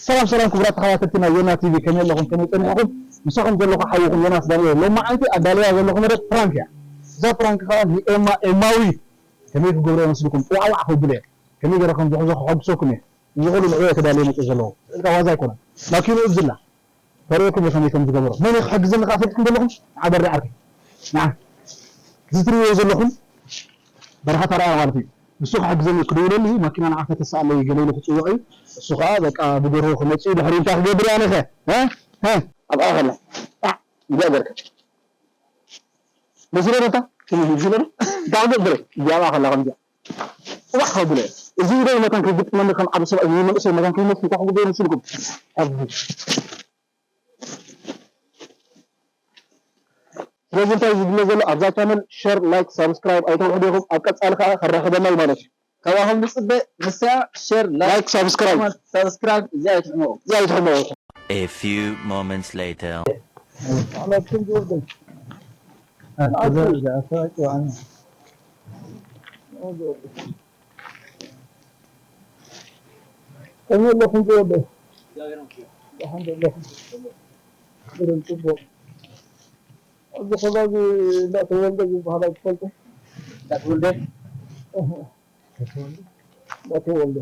ሰላም ሰላም ክቡራት ተኸታተልቲ ናይ ዮና ቲቪ፣ ከመይ ኣለኹም? ከመይ ጸኒሕኩም? ምሳኹም ዘለኹ ሓውኹም ዮናስ ዳንኤል። ሎማዓንቲ ኣዳልያ ዘለኹ መደብ ፕራንክ እያ። እዛ ፕራንክ ከኣ ንኤማ ኤማዊ ከመይ ክገብሮ ይመስልኩም? ዋዕዋዕ ከብሎ እየ። ከመይ ገይረ ከም ዝሕዞ ክሐጉሰኩም እየ። እዚ ኩሉ ንዕኡ እየ ተዳልየ መጽእ ዘለኹ። ስእልካ ዋዛ ኣይኮነን። ማኪንኡ እብዝላ። ተርእየኩም እየ ከመይ ከም ዝገበሮ። መን እዩ ክሕግዘኒ ከኣ ፈልጥኩም ዘለኹም? ንዓ በርዲ ዓርከይ። ንዓ። እዚ ትርእይዎ ዘለኹም በረኸት ኣርኣያ ማለት እዩ። ንሱ ክሕግዘኒ ክድውለሉ እዩ፣ ማኪና ንዓ ከተስኣለይ ገለ ኢሉ ክጽውዕ እዩ። እሱ ከኣ በቃ ብደርሆ ክመጽእ እዩ፣ ድሕሪ እንታይ ክገብር እየ ኣነ ኸ? እ? እ? ኣብኣ ኸላ። ጣዕ ኢሉ ኣገርካ። መስሎ ዶ እታ? ስሚ መስሎ ዶ? እንታይ ክገብር? እዚኣ ኣብኣ ኸላ ከምዚኣ። ጽባሕ ከብሎ እየ። እዚ ኢደይ መታን ከይግጥመኒ ከም ዓቢ ሰብኣይ ንመንእሰይ መታን ከይመስል እንታይ ክገብር ይመስልኩም? ኣብዚ ስለዚ እንታይ እዩ ዝድለ ዘሎ ኣብዛ ቻነል ሸር፣ ላይክ፣ ሳብስክራይብ ኣይተውሕዱ ኢኹም። ኣብ ቀጻሊ ከኣ ከራኽበና እዩ ማለት እዩ። ካብኣኹም ዝጽበ ንሳ ሸር፣ ላይክ፣ ላይክ፣ ሳብስክራይብ። ሳብስክራይብ እዚኣ ኣይትሕመቑ። እዚኣ ኣይትሕመቑ። A few moments later. ከመይ ኣለኹም ዝወደ? ደሓን ዶ ኣለኹም? ግርም ጽቡቕ። ኣብዚ ከባቢ እንዳተወልደ ዝበሃል ኣይትፈልጡ? እንዳተወልደ? እህ። እንዳተወልደ።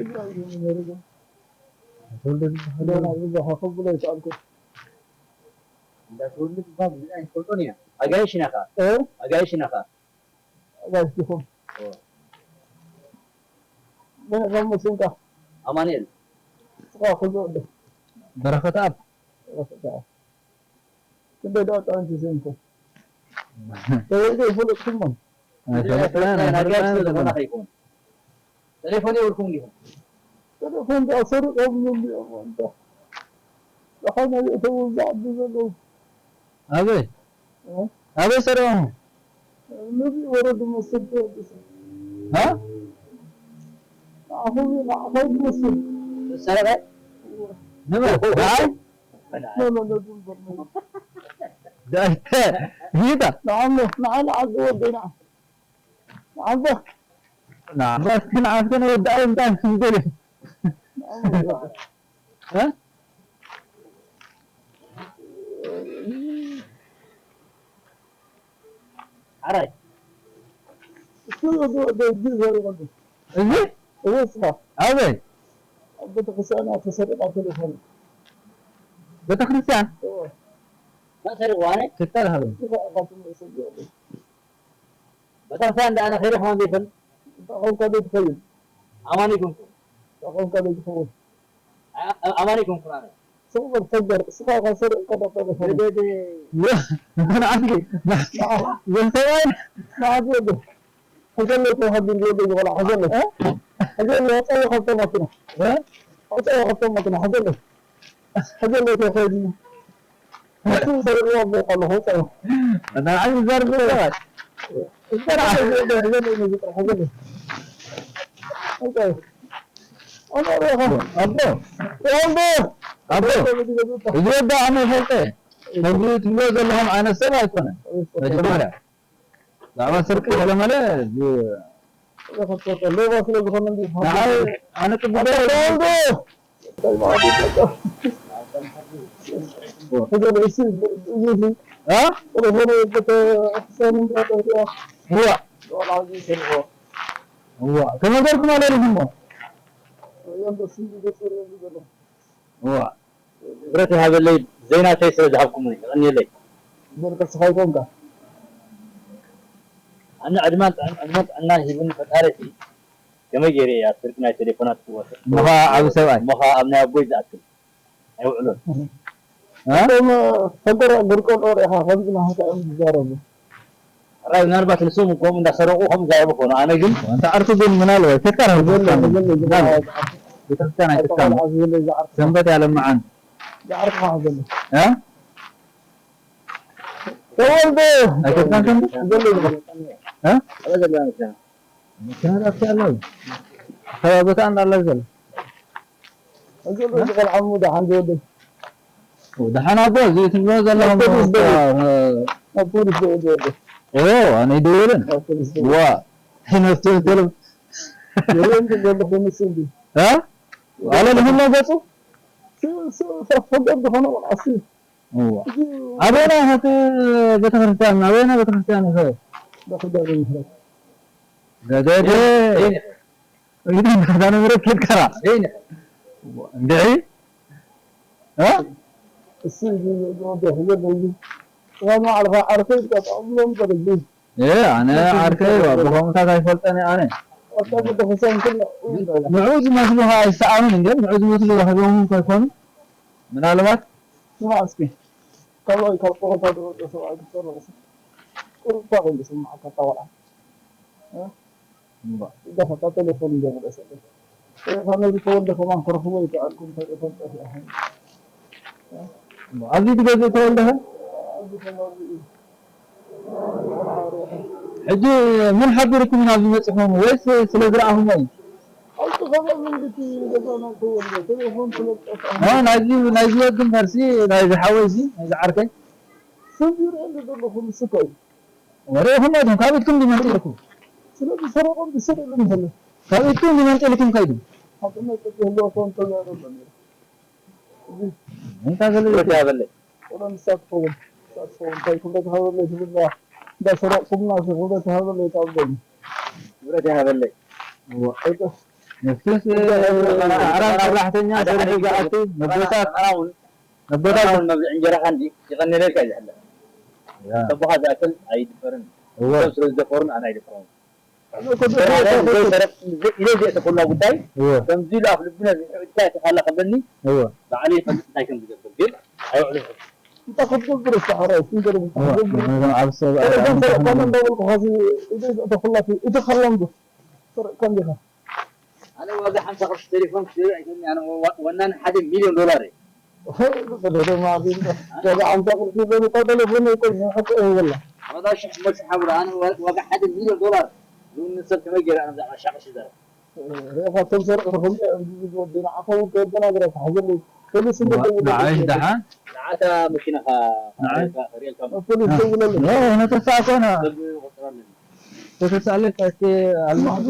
እዛ እዩ ነይሩ ግን። እንዳተወልደ ዝበሃል ገና ብዙሕ ከብሎ ኣይከኣልኩን። እንዳተወልደ ዝበሃል ብዙሕ ኣይንፈልጦን ኢና። ኣጋይሽ ኢና ኸኣ። እ? ኣጋይሽ ኢና ኸኣ። ኣጋይሽ ዲኹም? ኦ። መን ኢኻ መሲልካ? ኣማኑኤል። እስኻ ኩሉ ወደ? በረኸት ኣብ። በረኸት ኣብ። ክንደይ ደኣ ጣዕንቲ ዜንኩም? ተወልደ ይፈልጥኩሞ? ኣይፈልጥናን፣ ኣይፈልጥናን ኣይፈልጥናን ዘለና። ተለፎን የብልኩም ዲኹም? ተለፎን ደኣ ሰሪቖም እዮም እዚኦም፣ ኣንታ። ደሓን ኣየእተዉ ኣብዚ ዓዲ ዘለዉ። ኣበይ? እ? ኣበይ ሰሪቖም? ነዚ ወረዱ መስል ተወዲሱ። እ? ንዓኹም እዩ፣ ንዓኹም መስል። ሰረቐ? ንመን? ንዓይ? ኖ፣ ኖ፣ ኖ፣ ዝንበር ነው። ዳይተ፣ ይታ። ንዓሞ፣ ንዓ፣ ንዓ፣ ዝወደይ፣ ንዓ። ንዓሞ። ንዓሞ፣ እስኪ ንዓ፣ እስኪ ንወዳእ፣ እንታይ ስንገል? ንዓሞ፣ ዝወደይ። እ? ሓራይ። እስኪ ወደ፣ ወደ፣ ወደ፣ ወደ፣ ወደ። እዚ? እወ፣ ስማ። ኣበይ? ኣብ ቤተክርስትያን ተሰሪቓ ቴሌፎን። ቤተክርስትያን? እወ። መን ሰሪቕዋ? ኣነ? ክልተ ሃበ። ስማ፣ ኣባቱ መሰል ይወደ። ቤተክርስትያን እንዳ ኣነ ከይደ ከማን ዘይፈልጥ? እንታይ ኮንካ ዘይትኸይድ? ኣማን ይኹንኩ። እንታይ ኮንካ ዘይትኸውን? ኣ-፣ ኣ-፣ ኣማን ይኹንኩ ኣነ። ስቕ በል ፈጀር፣ እስኻ ኢኻ ሰሪቕካ ዶ ቴሌፎን? ደ-፣ ደ-፣ ደ-፣ ንዓኺ፣ ንዓኺ፣ ንዓኺ። ዘንተባይ። ንዓኺ ወደ። ሕዘለይ ተዋሃቢን ዝወደ ዝቆልዓ፣ ሕዘለይ። እ? ሕዘለይ፣ ኣውጻዮ ካብቶም ኣትና። እ? ኣውጻዮ ካብቶም ኣትና፣ ሕዘለይ። ሕዘለይ ተኸይድና። እሱ ሰሪቕዎ ኣቦ ኣለኹ፣ ኣውጻዮ። ንዓይ ዘርብ ሰባት። ሕዘለይ፣ ሕዘለይ፣ ሕዘለይ፣ ሕዘለይ፣ ሕዘለይ። ኣውጻዮ። ኣነ ሪኢኻ። ኣቦ። ኣቦ። ኣቦ። እዚ ወዲ ኣነ ይፈልጦ። ከምዚ ትብሎ ዘለኹም ዓይነት ሰብ ኣይኮነን። መጀመርያ። ብዛዕባ ስርቂ ገለመለ ዝ-፣ ሌባ ስለ ዝኾነ እንዲ ንዓይ ኣነ ቅቡል ኣታ ተወልዶ! እንታይ ማለት እዩ? ሕዘለይ፣ እሺ፣ እዚ፣ እዚ፣ እ? ቴሌፎን ቤተ ክርስቲያን እንዳ ጠፍኣ። እዋ። ዋላ እዚ ስርቆ። እዋ። ከመይ ገርኩም ኣለልኩም እሞ? እዮም ደስ ዝብል ገጽ እዮም ዝገርም። እዋ። ክብረት ይሃበለይ፣ ዘይናተይ ስለ ዝሃብኩምኒ፣ የቐንየለይ። በል፣ ከስኻ ይኮንካ። ኣነ ዕድማን ጥዕን-፣ ዕድመን ጥዕናን ሂቡኒ ፈጣሪ፣ እቲ ከመይ ገይረ እየ ኣብ ስርቂ ናይ ቴሌፎናት ክወስድ? እሞ ኸዓ ዓቢ ሰብኣይ። እሞ ኸዓ ኣብ ናይ ኣቦይ ዝኣክል ኣይውዕሎን። እ? እቶም ፈንጠራ ግርቆ ዶ ርኢኻ ከምዚ ናህካ እዮም ዝዛረቡ? ሕራይ ምናልባት ንሶም ከምኡ እንዳሰረቑ ከምኡ ይዛረቡ ይኾኑ። ኣነ ግን ኣንታ ዓርኩ ግን ምናልባት ተካራር የለን፣ የለን፣ የለን። ምናልባት ቤተክርስትያን ኣይትካም። ኣዚ የለን፣ ዝዓርኩ። ሰንበት ያለምዓን። ዝዓርኩ ኸዓ ዘሎ። እ? ተወልደ! ኣይተካን ሰንበት? ዘሎ፣ ዘሎ። እ? ኣበይ ዘሎ መኪና? መኪና ላፍቲ ኣሎ። ከባቢታ እንዳላ ዘሎ። እዚ ቆልዓ እሞ ደሓን ዝወደይ። ደሓን ኣቦ፣ እዚ ትብሎ ዘለኹም ኣብ ፖሊስ እኮ፣ ደውል። እ፣ ኣብ ፖሊስ ደውል ዝወደይ። ኦ፣ ኣነ ይደውልን? ኣብ ፖሊስ ደውል። ዋ፣ ነፍሲ ወከፍ። የለን ዝገለኹ ምስ እንዲ። እ? ዋላ ንህሎ ገጹ? ስ-፣ ስ-፣ ሰብ ፈገር ዝኾነ ቆልዓ እሱ እዩ። እዋ። እዚ ኣበና እቲ ቤተክርስትያን፣ ኣበና ቤተክርስትያን ይኸ? ቤተክርስትያን ይኸ? ገደደ። ይሄ፣ ይሄ። ይሄ ክዳነ ምረት ኬድ ከራ። ይሄ። እንዴ? እ? እሱ እዚ ወደ ህገር ነው። ዋና ዓርካ ዓርከይ ተጣምሎም ተደግሞ። እ፣ ኣነ ዓርከይ ዋ፣ ብኸምኡታት ኣይፈልጠን እየ ኣነ። ኣታ ቤተክርስትያን ኩሉ ንዑ ዝመስሉ ኸዓ ኣይሰኣኑን እንድዮም። ንዑ ዝመስሉ ረኺቦም እውን ከይኮኑ ምናልባት። ስማዕ እስኪ፣ ካብ፣ ካብ ቆሮታ ዝወፀ ሰብኣይ ክሰርቕ እስኪ። ቁሩብ እኳ ከይዝስምዓካ እታ ቆልዓ። እ? እምባ። ኢዳ ኸታ ቴሌፎን እንዲያ መለሰለይ። ቴሌፎን ነዚ ተወልደ ከማን ክረኽቦ ይከኣልኩ፣ እንታይ ይፈልጠ እያ። እምባ። ኣብዚ ትገዝእ ተወልደ ኸ? ኣብዚ ተወልደ እዩ። ሕጂ መን ሓቢርኩም ናብዚ መጺኹም ወይስ ስለ ዝረኣኹሞ እዩ? ኣብቲ ኸባቢ እንግዲህ ገዛና ተወልደ፣ ቴሌፎን ስለ ዝጠፍኣ። እ፣ ናይዚ፣ ናይዚ ወዲ እምበርሲ፣ ናይዚ ሓወይዚ፣ ናይዚ ዓርከይ። ስም ይርእየሉ ዘለኹ ንሱ እኮ እዩ። ወረ ይኹን ማለት ነው። ካብ ኢድኩም ድዩ መንጢልኩም? ስለዚ ሰረቆም ዝስር ኢሉ ይፈልጥ። ካብ ኢድኩም ድዩ መንጢልኩም ከይዱ? ሓቅነት ዝህልዎ ሰው እንተዘይረሎ ነይሩ። እዚ እንታይ ገለ ብረት ይበለይ። ወላ ንሳ ትኸውን፣ ንሳ ትኸውን። እንታይ ክብረት ሃበለይ ትብል እያ። እንዳ ሰረቅኩምና ሲ ክብረት ሃበለይ ትብለኒ። ክብረት ይሃበለይ። እዋ። እቶ ንሱስ፣ ዓራት ሰራሕተኛ ሓደ ሰርሑ ሓደ ዝኣቱ ጊዜ ነቦታት፣ ዓራት እውን ነቦታት ዓራት እውን መብልዒ እንጀራኻ እንዲ ይቐንየለልካ እዩ ዝሕለፍ። ያ። ተቦኻ ዝኣክል ኣይድፈርን። እወ። እቶም ስለ ዝደፈሩን ኣነ ኣይድፍሮም። ኣነ እኮ ደፈረ፣ ደፈረ፣ ዘይሰረቕ፣ ኢለ ዘየእተኹላ ጉዳይ፣ እወ። ከምዚ ኢሉ ኣፍ ልቢ ነዚሑ እንታይ ተኻላ ከብለኒ፣ እወ። ባዕሉ ይፈልጥ እንታይ ከም ዝገብር፣ ግን ኣይውዕልን። እንታይ ክትገብር እስከ ሓራይ፣ ክንገርም እወ። ክትገብር። ነዞም ኣብ ሰብ፣ ኣብ እዞም ሰብ ሰረቕ ኮነ እንዳበልኩ ኸዚ ኢደይ ዘእተኹላ እቲ፣ እቲ ኸላ እምበር። ሰረቕ ከም ዲኻ? ኣነ ዋጋ ሓምሳ ቅርሺ ቴሌፎን ክሽየጥ ኣይክእልን እየ። ኣነ ወ-፣ ወናኒ ሓደ ሚልዮን ዶላር እየ። ወደ ማዕድን ወደ አንተ ቁርሲ በሉ ተደለፉን እኮ ነው እኮ ይወላ። ዋጋ ሽሕ መሽ ሓብራ ኣነ ወ-፣ ዋጋ ሓደ ሚልዮን ዶላር ዝውንን ሰብ ከመይ ገይረ ኣነ ብዛዕባ ሻቕሽ ይዛረብ? ሬኻ ተምሰር ርኹም ወዲና ዓፈው ከደና ግራ ተሓዘሉ። ፖሊስ እንደ ንዓይሽ ደሓን? ንዓታ መኪናኻ ንዓይ? ሬልካ ፖሊስ ደውለሉ። ኖ፣ ነተሳ ኮና። ሰብ ቆጽራለኒ። ተተሳለ ካስቴ ኣልማዝ።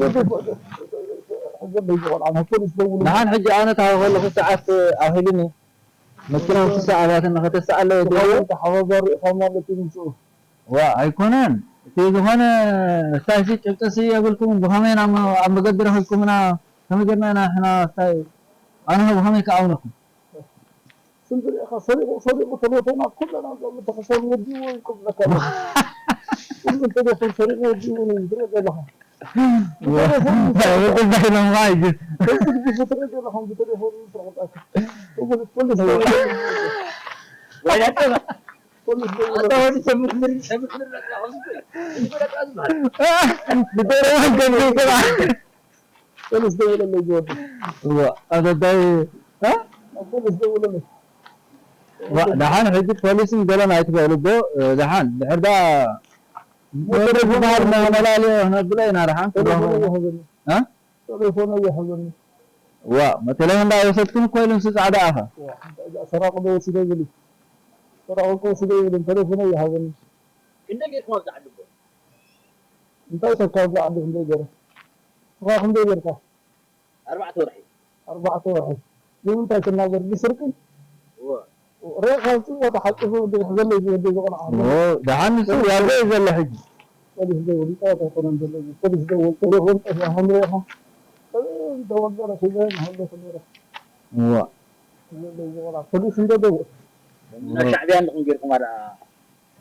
ንሓን ሕጂ ኣነ ታኸ ከለኹ ሰዓት ኣኺሉኒ። መኪና ምስ ሰዓባትን ከተሰኣለ ድሮ። ተሓባባሪ ኢኻ ማለት እዩ ምስኡ። ዋ፣ ኣይኮነን። እቲ ዝኾነ ስታይሲ ጭብጥሲ የብልኩምን። ብኸመይ ኢና ኣብ መገዲ ረኺብኩምና? ከመይ ጌርና ኢና ንሕና ስታይ-፣ ኣነ ብኸመይ ክኣምነኩም? ስንት ደቂቃ ሰሪቑ፣ ሰሪቑ ተረፈና፣ ኩለና እዛ ተኸሰሩ ወዲዎ ይቅብለካ። ኩሉ ተደፈር ሰሪቑ ወዲዎ ነው ዝረገ ለኻ። እንታይ ኢሎም ኸዓ እዩ? ከዚ ትረገ ለኻ ብተደፈሩ ይስረቑ። ፖሊስ፣ ፖሊስ፣ ፖሊስ፣ ፖሊስ፣ ፖሊስ፣ ብደረጃ ገንዘብ ፖሊስ ደውለለይ ዝወዱ። እዋ፣ ኣደዳይ፣ እ? ፖሊስ ደውለለይ። ዋ፣ ደሓን ሕጂ ፖሊስን ገለን ኣይትበሉ ዶ፣ እ፣ ደሓን። ድሕር ደኣ ሞተር ዝበሃል መመላለዮ ክነብሎ ኢና ደሓን። ቴሌፎን ኣይሓዘኒ። እ? ቴሌፎን ኣይሓዘኒ። ዋ፣ ቴሌፎን ደኣ ወሰድክን እኮ ኢሉን ሱ ጻዕዳ ኣኻ። ዋ፣ እንታይ ደኣ ሰራቂ ዶ ወሲደ ይብል። ሰራቂ እኮ ወሲደ ይብል፣ ቴሌፎን ኣይሓዘኒ። ክንደይ ጌርኩም ኣብዚ ዓዲ እኮ? እንታይ ተካብ ዓዲ ክንደይ ገይረ? ስኻ ክንደይ ጌርካ? ኣርባዕተ ወርሒ። ኣርባዕተ ወርሒ። ንምንታይ ትናገር? ብስርቂ? እወ። ሬኻ ጽወታ ሓቂፉ እንድሕር ዘሎ እዩ ዝወደይ ዝቖልዓ። ኦ፣ ደሓን ንሱ ዋጋ እዩ ዘሎ ሕጂ። ፖሊስ ደውል፣ ጸወታ ኣይኮነን ዘሎ። ፖሊስ ደውል፣ ቴሌፎን ጠፊኣ ከም ሬኻ። ደወል ገለ ሒዘ ንሃሎ ተገይረ። እወ። ዝወደይ ዝቖልዓ። ፖሊስ እንደ ደውል። ናብ ሻዕብያ እንድኹም ጌርኩም ኣደኣ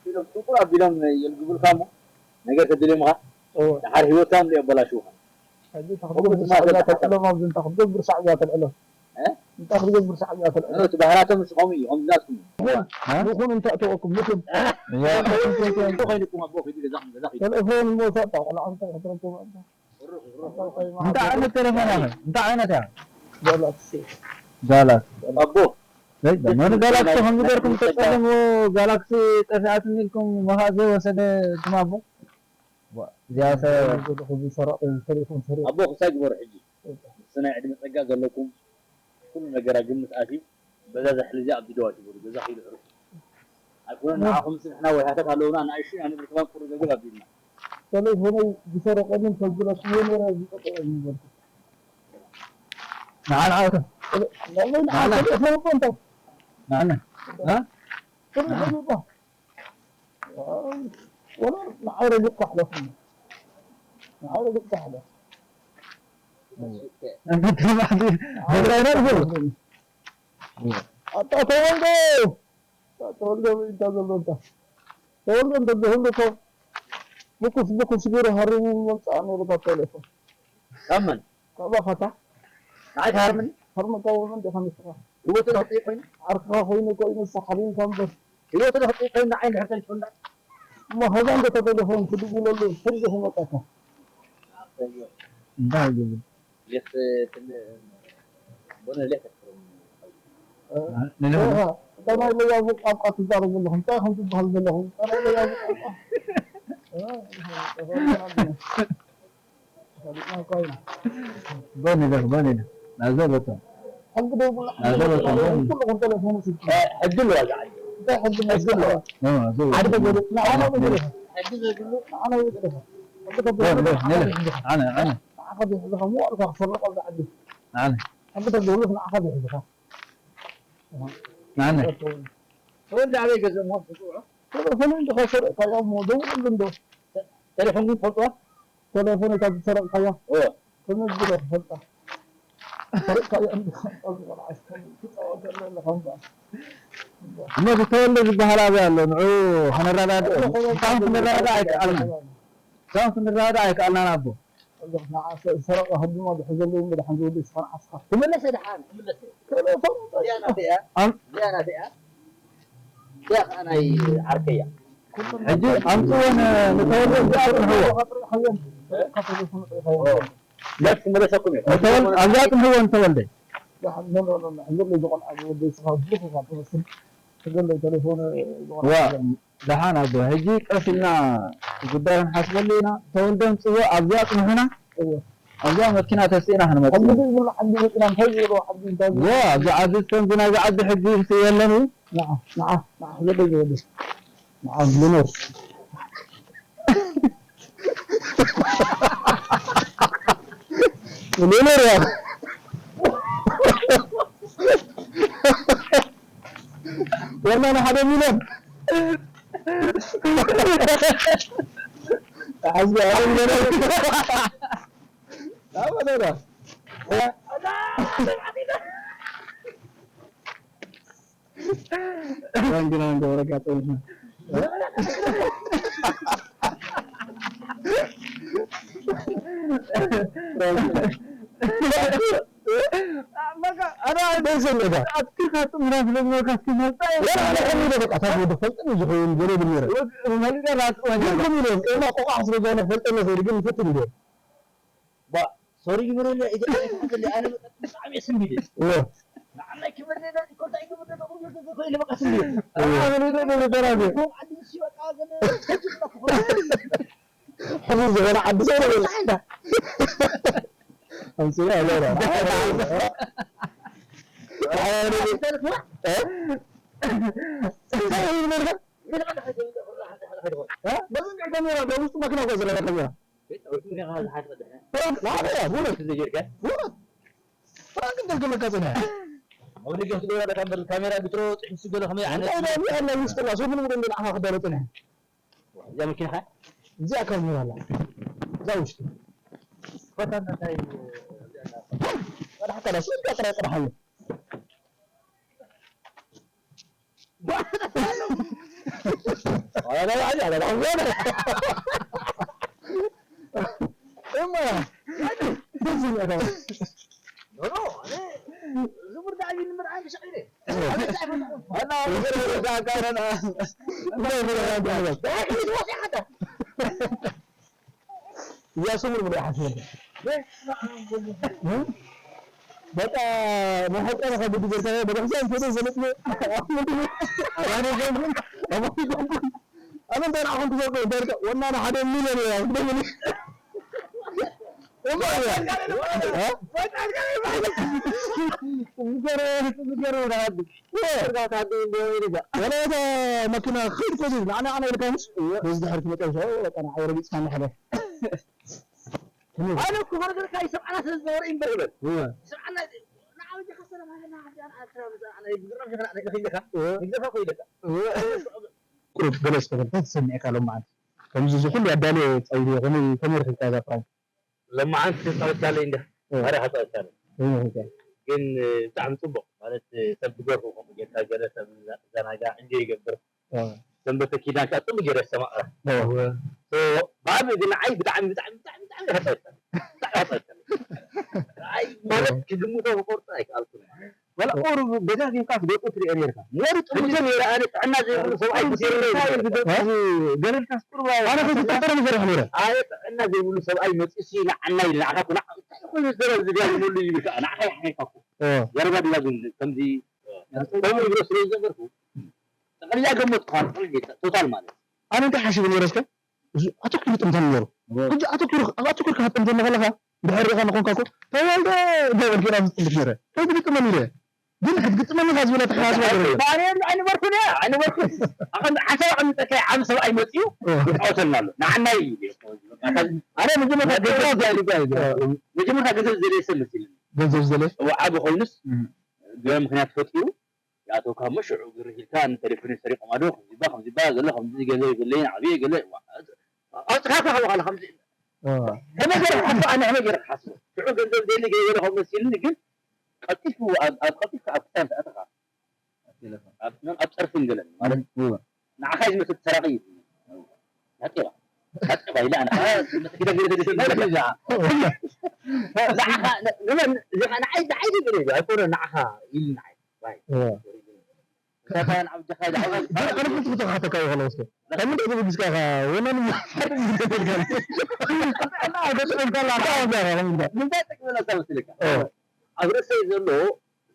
ኢሎም ጥንቁር ኣቢሎም የልግቡልካ እሞ ነገር ተደልዮም ኢኻ። እወ። ደሓር ህይወትካ እዮም ዘየበላሽዉኻ። ሕጂ እንታይ ከምኡ ክትገብር ድማ ሻዕብያ ተልዕሎም፣ ኣብዚ እንታይ ክትገብር ሻዕብያ ተልዕሎም? እ? እንታይ ክትገብር ሻዕብያ ተልዕሎም? እቲ ባህራቶም ንስኹም እዩ፣ ከምዚ ናትኩም እዩ። እ? ንኹን እንታይ ተወኩም፣ ንኹን። እወ። ኮይኑኩም ኣቦ፣ ኪዱ ገዛኹም፣ ገዛ ኪዱ። ቴሌፎን ሞሳ፣ ቆልዓ እንታይ ክትረክቡ ኣንታ? እንታይ ዓይነት ቴሌፎን እያ? እንታይ ዓይነት እያ? ጋላክሲ። ጋላክሲ። ኣቦ። ዘይ፣ መን ጋላክሲ ከም ዝገርኩም ተጸለሙ፣ ጋላክሲ ጠፊኣትኒ ኢልኩም መኻእ ዘይወሰደ ትማቦ? ዋ፣ እዚኣ ሰ- ዘለኹ ዝሰረቐ ቴሌፎን ሰሪቑ። ኣቦ ክሳይ ግበሩ ሕጂ። ምስ ናይ ዕድመ ጸጋ ዘለኩም ኩሉ ነገር ኣብ ግምት ኣትዩ። በዛ ዛሕሊ እዚኣ ኣብ ድደዋ ትበሉ፣ ገዛ ኺዱ ዕሩፍ። ኣይኮነን፣ ንዓኹምስ ንሕና ወይሃታት ኣለዉና፣ ንኣሽቱ ኢና ንብል፣ ከማን ቁሪ ገንዘብ ኣቢልና። ቴሌፎነይ ዝሰረቐንን ከብለክዎ ነይረ ዝጠጠ እዩ ዝበልኩ። ንዓ ንዓ እቶ። ንዓና። ንዓና። እ? ወላ ንዓይ ረጊጽካ ሕለፍ። ንዓይ ረጊጽካ ሕለፍ። እንተ ተባዕቲ፣ ትግራይና ንፈሩ። ኣታ ተወልደ! ኣታ ተወልደ ወይ እንታይ ዘሎ እንታ? ተወልደ እንተ ዝህሉ እኮ ብኩስ ብኩስ ገይሩ ሃሪሙ መምጽኣ ነይሩ ካብ ቴሌፎን። ካብ መን? ካብ ኣኻታ። ንዓይ ትሃርምኒ? ሃርመካ ወመን ዲኻ ንስኻ? ህይወቱ ዶ ክጥይቕ ኮይኑ? ዓርክኻ ኮይኑ እኮ እዩ ንስኻ ሓሪምካ እምበር። ህይወቱ ዶ ክጥይቕ ኮይኑ ንዓይ እንድሕር ተሊፉ እንዳ? እሞ ኸዛ እንዶ ተተሌፎን ክድውለሉ ሕጂ ክመጣካ። እንታይ ይብል? ሌት ትል-፣ ቦነ ሌት ትል-፣ ንለሆ። እታ ናይ ለያቡ ቋንቋ ትዛረቡ ዘለኹም፣ እንታይ ኢኹም ትበሃሉ ዘለኹም? እታ ናይ ለያቡ ቋንቋ። እ፣ ተፈሊጥና እኮ ኢና። ቦነ ሌት፣ ቦነ ሌት። ናብዛ ቦታ። ሕጊ ደይብሉ ናብዛ ቦታ፣ ቦነ። ኩልኹም ተሌፎን ስልኪ። እ፣ ሕጊ ኣለዋ እዛ ዓዲ። እንታይ ሕጊ መስቀል? እ፣ ናብዛ ቦታ። ዓዲ ተገሉ-፣ ንዓና ተገሉ-፣ ሕጊ ዘይብሉ ንዓና ይገደፋ። ሕጊ ተገሉ-፣ ቦነ ሌት፣ ንዓና ነለ። ይገደፋ። ኣነ፣ ኣነ። ንዓኻ ዘይሕዝኻ ምዋልካ ክሰርቕ ኣብዚ ዓዲ። ኣነ። ሕጊ ተገሉ ንዓኻ ዘይሕዝኻ። ኣነ። ተወልደ ኣበይ ገዘሞ ትጽውዖ? ተሌፎን እንዲኻ ሰሪቕካያ እሞ ደውለሉ እንዶ። ተ-፣ ተሌፎን ግን ትፈልጥዋ? ተሌፎን እታ ዝሰረቕካያ? እወ። ከመይ ብሎ ክፈልጣ? ሰሪቕካያ እንዲኻ እታ ዝቆልዓ ትጻወተሉ ኣለኻ እምበኣር። እሞ እቲ ተወልደ ዝበሃል ኣበይ ኣሎ? ንዑ ከነረዳድኦ። እስካሁን ክንረዳዳእ ኣይከኣልናን። እስካሁን ክንረዳዳእ ኣይከኣልናን ኣቦ። ንዓ ሰ-፣ ሰረቐ ህድሞ ዝሕዘሉ እምበር ደሓን ዝወዲ እስኻ ንዓስኻ። ክምለሰ ደሓን፣ ክምለሰ። ተሌፎን እዚኣ ናተይ እያ። ኣም-፣ እዚኣ ናተይ እያ። እዚኣ ከዓ ናይ ዓርከይ እያ። ሕጂ ኣምፅዎ ን-፣ ንተወልደ እዚኣ ኣፅንሕዎ። እዚኣ ክትምለሰኩም እየ። ንተወል-፣ ኣብዚኣ ኣፅንሕዎ ንተወልደ። ደሓን፣ ኖ፣ ኖ፣ ኖ፣ ኖ። ሕዘለይ ዝቆልዓ ዝወዲ እስኻ ብልኹ ካብ ትመስል። ሕዘለይ ተሌፎን ዝቆልዓ ዋ። ዝወዲ። ደሓን ኣቦ፣ ሕጂ ቀስ ኢልና ጉዳይ ክንሓስበሉ ኢና። ተወልደ ኣምፅዎ ኣብዚኣ ኣፅንሑና። እወ። ኣብዚኣ መኪና ተሲእና ክንመፅእ። ከምዚ ዘይብሉ ዓዲ መፂና እንታይ ዝበሎ ዓዲ እንታይ ዝበሎ? ዋ፣ ኣብዚ ዓዲ ከምዚ ናይዚ ዓዲ ሕጊ የለን እዩ። ንዓ፣ ንዓ፣ ንዓ፣ ሕዘለይ ዝወዲ። ንዓ፣ ልኖር። ልኖር ያ። ወና ንሓደ ሚልዮን። ሓዝቢ ኣለም ገለ። ኣበደዳ። ራንግ ራንግ ወረጋ ጸኒሕና። በቃ፣ ኣነ ደስ ይለካ። ኣትኪ ካቱ ምናምን ስለዝመልካ እስኪ መልጣ ወላ ኣነ ከምኡ ኢለ በቃ፣ ታዲያ ወደ ፈልጥን ዝኸውን ገለ ይብል ነይረ። ወግ-፣ መሊጠ ራሱ ወኛ። ግን ከምኡ ኢለ፣ ኤማ ቆቋሕ ስለ ዝኾነ ክፈልጠና ዘይብል ግን ይፈትን እንዲዮ። ባ፣ ሶሪ ግበረለይ፣ እዛ ኣይትሓዘለይ፣ ኣነ በቃ ብጣዕሚ እየ ስንቢደ። እወ። ንዓናይ ክበደለና፣ እኮ እንታይ ክበደለና፣ እኮ እንታይ ክበደለና፣ እኮ ኢለ በቃ ስንቢደ። እወ። ኣነ በቃ በቃ በቃ። እኮ ዓዲ ምስ በቃ ገለ ሕዚ ዝኾነ ዓዲ ሰብ ነው በቃ። ኣምስያ ኣለና። እንታይ ይበልካ? እንታይ ይበልካ? እ? በዚ እንዲዕ ካሜራ፣ በውስጡ መኪና እኮ ዘለካ ካሜራ። እ? ናበይ እያ? ብእውነት? ብእውነት? ፍራንክ እንደ ዝገብረካ ጸኒሐ። ኣብ ደገ ክትገብራ ኣለካ እምበር ካሜራ ብትሮ ጽሑፍ ስገለ ከመይ ዓይነት እንታይ ደኣ ኣብ ውሽጥና፣ ሱፍ ንብሎ እንደ ንዓኻ ክዳሎ ጸኒሐ። እዚኣ መኪናኻ? እዚኣ ካሜራ ኣላ። እዛ ውሽጢ። ኮታ እንታይ? ቀዳሕ ቀዳሕ፣ ስልካ ጥራይ ቀዳሕ ኣለ። እያ ስሙር ብሎ ይሓስበኒ። በቃ ናይ ሓቂ ረኻ ግዲ ጌርካ ቤተክርስትያን ፎቶ ዘለጥዮ። ኣባሪ ጀምሩ፣ ኣባሪ ጀምሩ። ኣነ እንታይ ንዓኹም ክሰርቁ፣ እንታይ ኢልካ? ወናኒ ሓደ ሚልዮን እያ፣ ክትደውል። እሞ እያ። እ? ዝገርም፣ ዝገርም ረሃዲ። ወላ እታ መኪና ኸይድ ኮዚ፣ ንዓና፣ ዓና ኢልካ ምስ፣ በዚ ድሕሪ ትመጣ፣ በቃ ንዓ ረጊጽካ ንሕለፍ። ኣነ እኮ ክነግረካ ይሰምዓና ስለ ዝነበረ እዩ እምበር ይበል። እወ። ይሰምዓና ቁሩብ ገለ ዝተፈልካ ተሰሚዕካ ሎማዓንቲ ከምዚ እዚ ኩሉ ኣዳልየ ጸይሩ ከመይ ከመይ ረኺብካ እዛ ፕራንክ? ሎማዓንቲ ተጻዊትካለይ እንደ እ። ማራ ተጻዊትካለይ። ከመይ ረኺብካ? ግን ብጣዕሚ ጽቡቕ ማለት ሰብ ትገርፉ ከምኡ ጌርካ ገለ ሰብ ዘናጋ እንጆ ይገብር። ሰንበተ ኪዳን ከዓ ጽቡቅ ገይረ ዝተማቕረ። ብኣብ ግን ንዓይ ብጣዕሚ ብጣዕሚ ብጣዕሚ ብጣዕሚ ሓፀወተኒ። ብጣዕሚ ሓፀወተኒ። ንዓይ ማለት ክግምቶ ክቆርጦ ኣይከኣልኩን። ወላ ቁሩብ ደጋጊምካ ትገጡ ትሪኦ ነርካ። ሞሪ ጥምቶ ነይረ ኣነ ጥዕና ዘይብሉ ሰብኣይ ቁሩብ ጉሲሩ እንታይ እዩ ዝገጥም? ገለልካስ ቁሩብ ኣነ ከይትጠርጠር ምሰርሕ ነይረ። ኣነ ጥዕና ዘይብሉ ሰብኣይ መፂሲ ንዓና ኢሉ ንዓኻ ኩና እንታይ ኮይኑ ዘረብ ዝጋግመሉ እዩ ከዓ ንዓኻ ይሓይካ እኮ። እ። ዘረባ ድጋግም ከምዚ ከምኡ ይብሎ ስለ ዝነበርኩ ጠቕሊላ ገሞት ትኾን ጠቕሊላ ቶታል ማለት እዩ። ኣነ እንታይ ሓሲቡ ነይረ እስከ? እዚ ኣተኪሩ ጥምተኒ ነይሩ። ሕጂ ኣተኪሩ ኣተኪርካ ክትጥምተኒ ከለኻ ድሕር ሪእኻ ንኾንካ እኮ ተወልደ እንዳበልክ ኢና ዝጥምት ነይረ። ከይትግጥመኒ ኢለ ግን ክትግጥመኒ ኢኻ ዝብል ኣተሓሳስባ ነይሩ። ኣነ ኣይነበርኩን እያ ኣይነበርኩን። ኣቐም ሓሳብ ኣቐሚጠካ ዓብ ሰብኣይ መፅዩ እ። ይጫወተልና ኣሎ። ንዓናይ እዩ። ኣነ መጀመርታ ገንዘብ ዝደልዩ መጀመርታ ገንዘብ ዝደለየ ሰብ መሲልኒ። ገንዘብ ዝደለየ? እዎ ዓቢ ኮይኑስ እም። ገለ ምኽንያት ፈጢሩ ይኣተውካ እሞ ሽዑ ግርህ ኢልካ ንተሌፎነይ ሰሪቖማ ዶ ከምዚባ ከምዚባ ዘሎ ከምዚ ገንዘብ የብለይን ዓብየ ገለ ኣውፅኻካ ከምኡ ከለ ከምዚ እ። ከመይ ገይረ ክሓስቦ ኣነ ከመይ ገይረ ክሓስቦ ሽዑ ገንዘብ ዘይብለይ ገለ ገለ ከም መሲልኒ ግን ቀልጢፉ ኣብ ኣብ ቀልጢፍካ ኣብ ክሳድ ዝኣተኻ ኣብ ቴሌፎን። ኣብ ኣብ ፀርፊን ገለን ማለት እወ። ንዓኻ እዩ ዝመስል ሰራቂ እዩ። ታጤባ ታጤባ ኢለ ኣነ ከዓ መተኪደ ገለ ተደሰ ንዓኻ ንዓይ ንዓይ ዝብል እዩ ኣይኮነ ንዓኻ ኢሉ ንዓይ ዋይ እወ። ንዓኻ ንዓኻ ዝዓወት ኣነ ክልተ ክልተ ክሓተካ ይኸለ ወስዶ ካብ ምንታይ ተበጊስካ ኢኻ ወነን ሓደግ ዝገበልካ ምንታይ ጥቅሚ ኣለካ መስልካ ኣብ ርእሰይ ዘሎ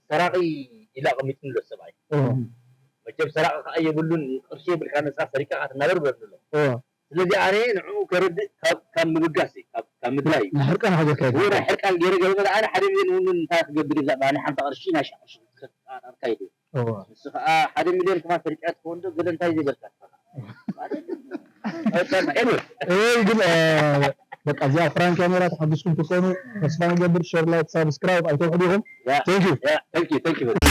ሰራቒ ኢሉ ኣቐሚጡ ኣሎ ሰብኣይ። መቸም ሰራቒ ከዓ የብሉን ቅርሺ የብልካ ነፃ ሰሪቅካ ትናበር በሉ ኣሎ። ስለዚ ኣነ ንዕኡ ከረድእ ካብ ካብ ምብጋስ እዩ፣ ካብ ካብ ምድላይ እዩ። ናይ ሕርቃን ሃገርካ እዩ። ወይ ናይ ሕርቃን ገይረ ገለ ኣነ ሓደ ሚልዮን እውን እንታይ ክገብር እዩ ብዛዕባ ናይ ሓምሳ ቅርሺ ናይ ሽዓ ቅርሺ ክትከፍል ኣርካ እዩ። ንሱ ከዓ ሓደ ሚልዮን ከማን ሰሪቅያ ትኸውን ዶ ገለ እንታይ ዘይበልካ ንስኻ? ማለት እዩ። ኣይ ግን በቃ እዚኣ ፕራንክ እያ ነይራ። ተሓጉስኩም ትኾኑ ተስፋ ንገብር። ሸር፣ ላይክ፣ ሳብስክራይብ ኣይተውሕዱ ኢኹም። ያ፣ Thank you። ያ፣ thank you፣ thank you very much።